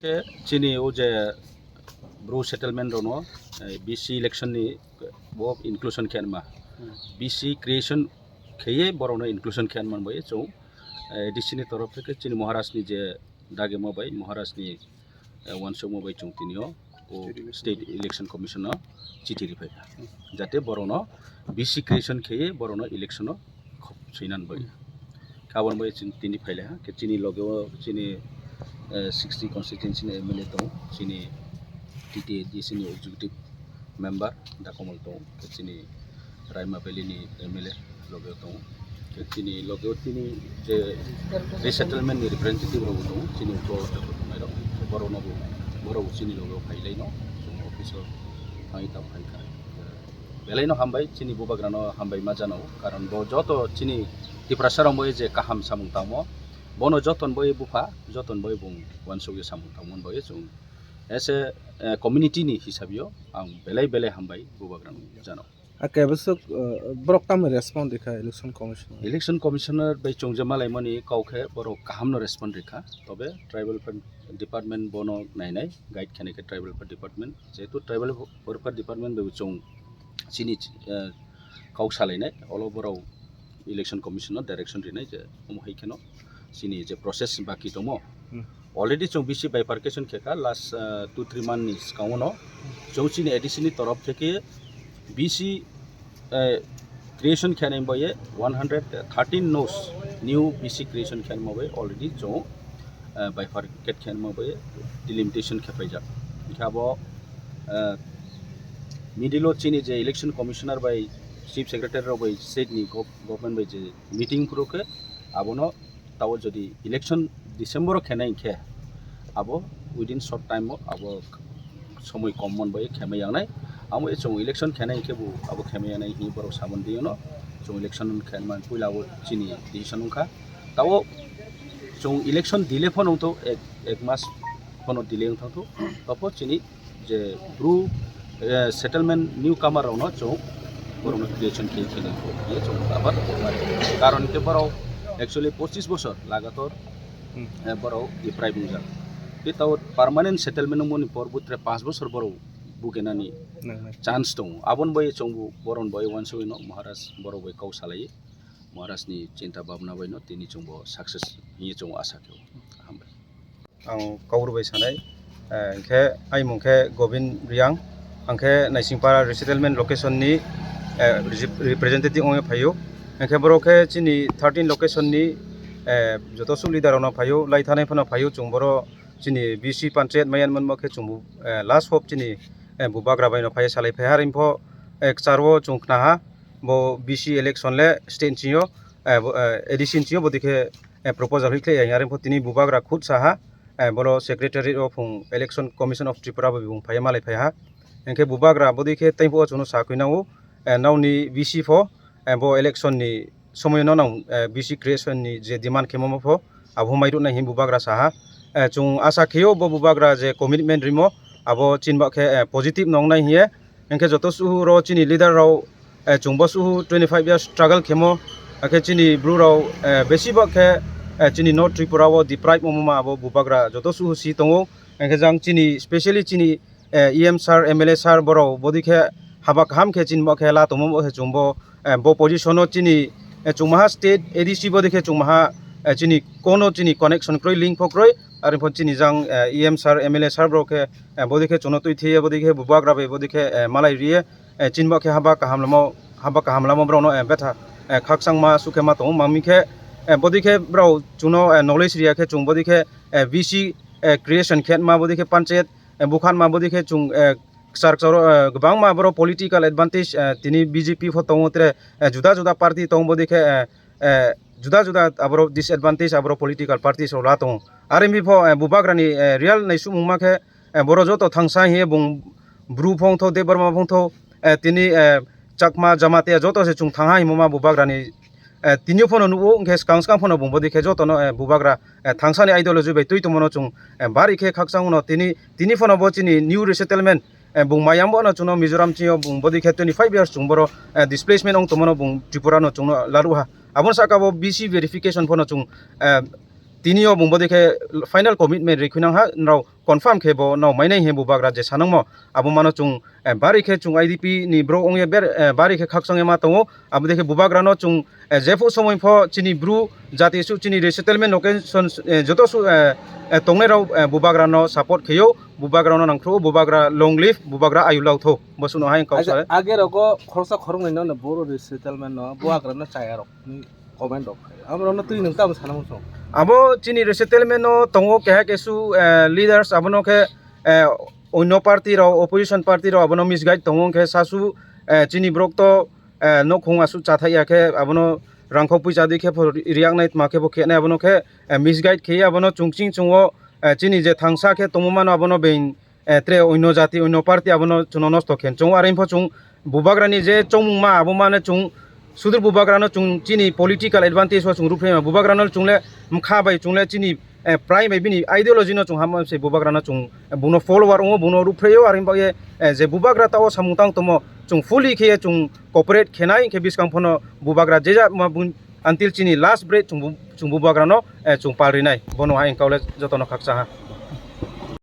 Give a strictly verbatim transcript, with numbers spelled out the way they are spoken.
Khe chini o je Bru settlement rokno, eh, B C election ni bo inclusion khe anma. Hmm. B C creation kheye borokno inclusion khe anman bai chwng, eh, A D C ni torof theke chini Maharaj ni je dagima bai, Maharaj ni, eh, uansukma bai chwng tini o, o State Election State Election Commission no chithi riphaikha. Hmm. Jate borokno B C creation kheye borokno election o khop swinan bai. Khe aboni bai chwng tini phailaiha, khe chini loge o chini, eh, sixty constituency ni M L A tongo, chini T T A D C ni executive member Dakomol tongo, khe chini Raima Valley ni M L A loge o tongo, khe chini loge o chini je resettlement ni representative rok bo tongo, chini uko tongnai rok, borok no bo, borok bo chini loge o phailaino, chwng office o thangwi tamo phaikha. Belai no hambai, chini bubagra no hambai ma jano, karon bo joto chini Tiprasa rok bai je kaham samung tangmo, bono joton bai bupha, joton bai bung uansukya samung tangmo bai chwng as a, eh, community ni hisab yo ang belai belai hambai bubagra no jano. Ake bwswk, eh, borok tamo respond rikha Election Commission? Election Commissioner bai chwng je malaimani kau khe borok kaham no respond rikha, tobe Tribal Affairs Department bono nainai, guide khenai khe Tribal Affairs Department, jehetu Tribal Welfare Department bai chwng chini, eh, kau salainai, olo borok Election Commission no direction rinai je omo hai kheno chini je process baki tongmo. Hmm. Already chwng B C bifurcation khe kha last, eh, two three month ni swkango no. Chwng chini A D C ni torof theke B C, eh, creation khenai boye one hundred thirteen nos new B C creation khenai boye already chwng, eh, bifurcate khenai boye delimitation khe paijak. Hingkhe abo, eh, middle o chini je Election Commissioner bai Chief Secretary rok bai state ni gov-, government bai je meeting phuru khe abono tao jodi election December o khenai hinkhe abo within short time o abo somoi kom mon bai khemai yangnai. Amo e chwng election khenai hinkhe bo abo khemai yangnai hinwi borok samani twi ono chwng election khenai man puila o chini decision wngkha. Tao chwng election delay phano wngthok, ek, ek mas phano delay wngthok, topho chini je Bru, eh, settlement newcomer rokno chwng borokno creation khe khe nang khe chwng abar karon khe borok actually pochis bosor lagator, hmm, eh, borok deprive wngjak. Tei tao permanent settlement wngmani por butre panch bosor borok bugenani, nang, nang, chance tongo. Aboni bai chwng bo boron bai uansugwi no Maharaj borok bai kau salai Maharaj ni chinta bhabna bai no tini chwng bo success hinwi chwng asa khe. Hambai. Ang Kaur bai sanai, eh, hingkhe aimung khe Govind Riang, ang khe Naisingpara resettlement location ni, eh, rep-, representative wngwi phaio. Hingkhe borok khe chini thirteen location ni, eh, joto suh leader rokno phaio, lai thanai phano phaio, chwng boro chini B C panchayat maiyan manma khe chwng bo, eh, last hope chini, eh, bubagra bai no phai salai phai ha rimpo, eh, kwcharo chwng khna ha bo B C election le state sing yo, eh, bo, eh, A D C sing yo bo dikhe, eh, proposal hoi khlai ya rimpo tini bubagra khud sa ha. Eh, boro secretary o phung Election Commission of Tripura bo bung phai malai phai ha. Hingkhe bubagra bodi khe tei bo chwngno sakwi nango, eh, nokni B C pho, eh, bo election ni somoi no nang, eh, B C creation ni je demand khemo pho abo mai rwnai hin bubagra saha. Eh, chwng asa kheo bo bubagra je commitment rimo abo chinba khe, eh, positive nongnai hiye. Hingkhe joto suhu ro chini leader rao, eh, chwngbo suhu twenty five years struggle khemo, hakhe chini bru rao, eh, besi ba khe, eh, chini North Tripura o deprive omo ma abo bubagra joto suhu si tongo. Hingkhe jang chini specially chini, eh, E M sir, M L A sir borok bodi khe haba kaham khe chini bo khe la tongmo bo khe chwngbo, eh, bo position o chini, eh, chwngmaha state A D C bodi khe chwngmaha, eh, chini kono chini connection kroi, link pho kroi, aroni pho chini jang, eh, E M sir, M L A sir borok khe, eh, bodi khe chwngno twi thiye, bodi khe bubagra bai bodi khe, eh, malai riye, eh, chini bo khe haba kaham lamo, haba kaham lamo borokno, eh, betha, eh, khakchangma sukhe ma tongo, mami khe, eh, bodi khe borok chwngno, eh, knowledge riya khe chwng bodi khe, eh, B C, eh, creation khe ma bodi khe panchayat, eh, bukhan ma bodi khe chwng, eh, kwchar kwcharo, eh, kwbangma borok political advantage, eh, tini B J P pho tongo tere, eh, juda juda party tongo bodi khe, eh, eh, juda juda aborok disadvantage aborok political parties rok la tongo. Aroni pho, eh, bubagrani, eh, real naisukmung ma khe, eh, borok joto thangsa hiye bung bru phongtho, Debbarma phongtho, eh, tini, eh, Chakma, Jamatia joto se chwng thangha himo ma bubagrani, eh, tini phano nugo, hwnkhe swkang swkang phano bung bodi khe jotono, eh, bubagra, eh, thangsani ideology bai twi tongmano chwng, eh, bari khe khakchangno tini, tini phano bo chini new resettlement, eh, bung mayam bono chwngno Mizoram chini o bung bodi khe twenty five years chwng boro, eh, displacement ong tongmano bung Tripura no chwngno laruha. Aboni saka bo B C verification phano chwng, eh, Tini o bung bodei khe final commitment rikhuinang ha, nrao confirm khe bo nao mainai he bubagra je sanangmo, abo mano chwng, eh, bari khe chwng I D P ni borok wngya ber, eh, bari khe khakchangya ma tongo. Abo dei khe bubagra no chwng, eh, jephu somoi pho chini bru jati su chini resettlement location, eh, joto su, eh, eh, tongnai rao, eh, bubagra no support kheyo, bubagra no nangkhruo, bubagra long live, bubagra ayu lao tho. Bo suno hai kok Age, sa. Age rogo khoroksa khoroknwi no, no boro resettlement no bubagra no chaya rok ni comment rok khai. Amo rok no twi nwng tamo sana muchung. Abo chini resettlement no tongo keha kesu, eh, leaders abono khe, eh, onno party rao, opposition party rao abono misguide tongo khe sasu, eh, chini borok to, eh, nokhung asu chathai ya khe abono rangkhok pui chadui khe pho riyak nai tma khe bo khe nai abono khe, eh, misguide khe abono chwng ching chwng o, eh, chini je thangsa khe tongma mano abono being, eh, tre onno jati, onno party abono chwngno nosto khe chwng. Are pho chwng bubagrani je chongmung ma abo mane chwng sudur bubagrano chwng chini political advantage o chwng ruphrema. Bubagrano chwngle mkha bai chwngle chini, eh, prai bai bini ideology no chwng hamma se bubagrano chwng, eh, buno follower wngo, buno ruphreio. Are bagwi, eh, je bubagra tao samung tang tomo chwng fully khe chwng cooperate khenai khe bwskang phono bubagra je ja ma bun until chini last breath chwng bu-, chwng bubagrano, eh, chwng pal rinai. Bono hai kaule jotono khakcha ha.